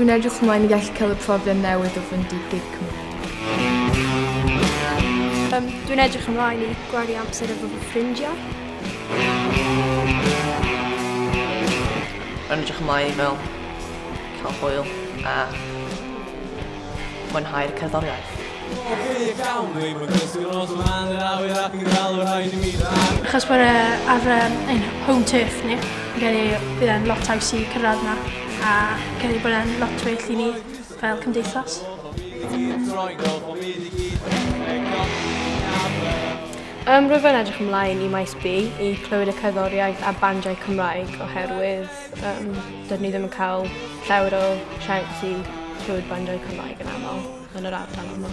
Dwi'n edrych ymlaen i gallu cael y profiad newydd o fynd i gig Cymraeg. Um, dwi'n edrych ymlaen i gwario amser efo fy ffrindiau. Yn edrych ymlaen i fel cael hwyl a mwynhau'r cerddoriaeth. Achos bod e ar um, ein home turf ni, fi'n credu bydd e'n lot haws i cyrraedd 'na a credu bod e'n lot well i ni fel cymdeithas. Um, rwyf yn edrych ymlaen i Maes B i clywed y cerddoriaeth a bandiau Cymraeg oherwydd um, dydyn ni ddim yn cael llawer o siawns i clywed bandiau Cymraeg yn aml yn yr ardal yma.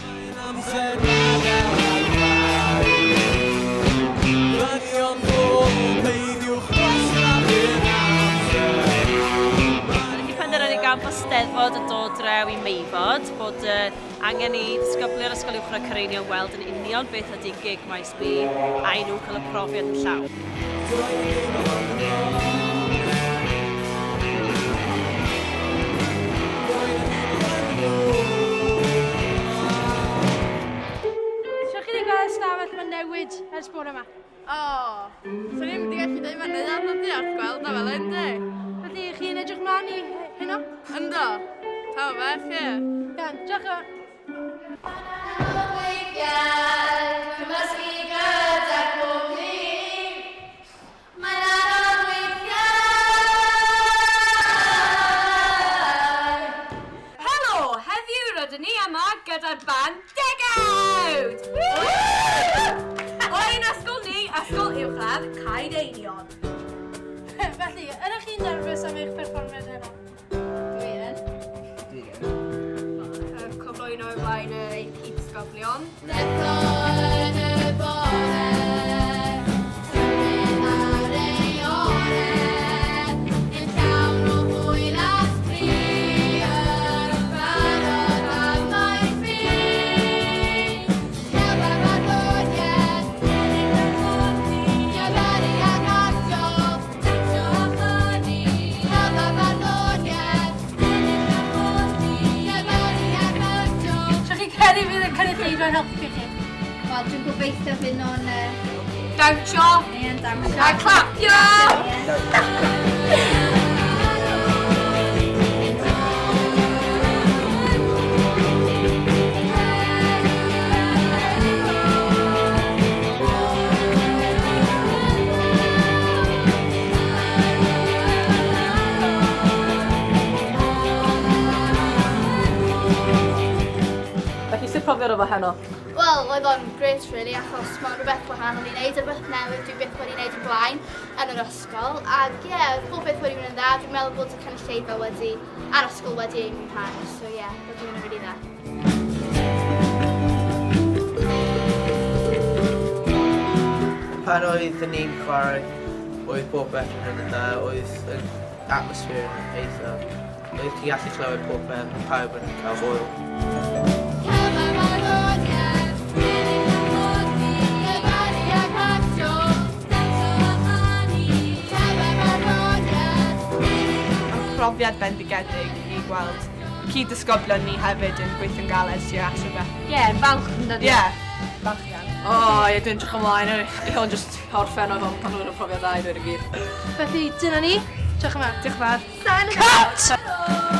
Wedi penderfynu gan bod Steddfod yn dod draw i Meifod, bod uh, angen i ddisgyblion Ysgol Uwchradd Cyreinion weld yn union beth ydy gig Maes B a i nhw cael y profiad yn llawn. Sut chi wedi gweld y stafell yma'n newid ers bore yma? O, swn i'n mynd i gallu dweud mae'n neuadd ydi wrth gweld o fel yndi. Felly, chi'n edrych mlaen i heno? Ynddo. Taw bach, ie. Iawn, diolch yn fawr. Helo! Heddiw rydyn ni yma gyda'r band Degawd! O ein ysgol ni, Ysgol Uwchradd Caereinion. Felly, ydych chi'n nerfus am eich perfformiad heno? Dwi yn. Dwi yn. Cyflwyno o flaen y cyd-ddisgyblion. Deffro yn y bore, symud ar ei ore, yn llawn o hwyl a sbri, yn barod am Maes B. Celf a barddoniaeth, ennill y tlodi, llefaru ac actio, dawnsio a chanu. Celf a barddoniaeth, ennill y tlodi, llefaru ac actio. So chi'n credu fydd y cynulleidfa'n helpu chi? Wel, dwi'n gobeithio fydd nhw'n... Uh, Dawnsio! Ie, dawnsio. A clapio! Felly, sut profiad oedd o heno? Wel, oedd o'n grêt really, achos mae'n rhywbeth gwahanol i wneud, rhywbeth newydd dwi byth wedi wneud o'r blaen yn yr ysgol. Ac ie, yeah, pob beth wedi mynd yn dda, dwi'n meddwl bod y cynulleidfa wedi, a'r ysgol wedi ei mwynhau, so ie, yeah, wedi mynd yn really dda. Pan oeddwn ni'n chwarae, oedd popeth yn mynd yn dda, oedd y atmosphere yn eitha Oedd ti'n gallu clywed popeth, pawb yn cael hwyl. Profiad bendigedig i gweld cyd-ddisgyblion ni hefyd yn gweithio'n galed tuag at rhywbeth. Ie, yeah, falch yn dod. Ie, yeah, falch iawn. O, oh, ie, dwi'n edrych ymlaen i hwn jyst orffen oedd o'n pan o'n profiad dda i ddweud y gwir. Felly, dyna ni. Diolch yn fawr. Diolch yn fawr. Cut!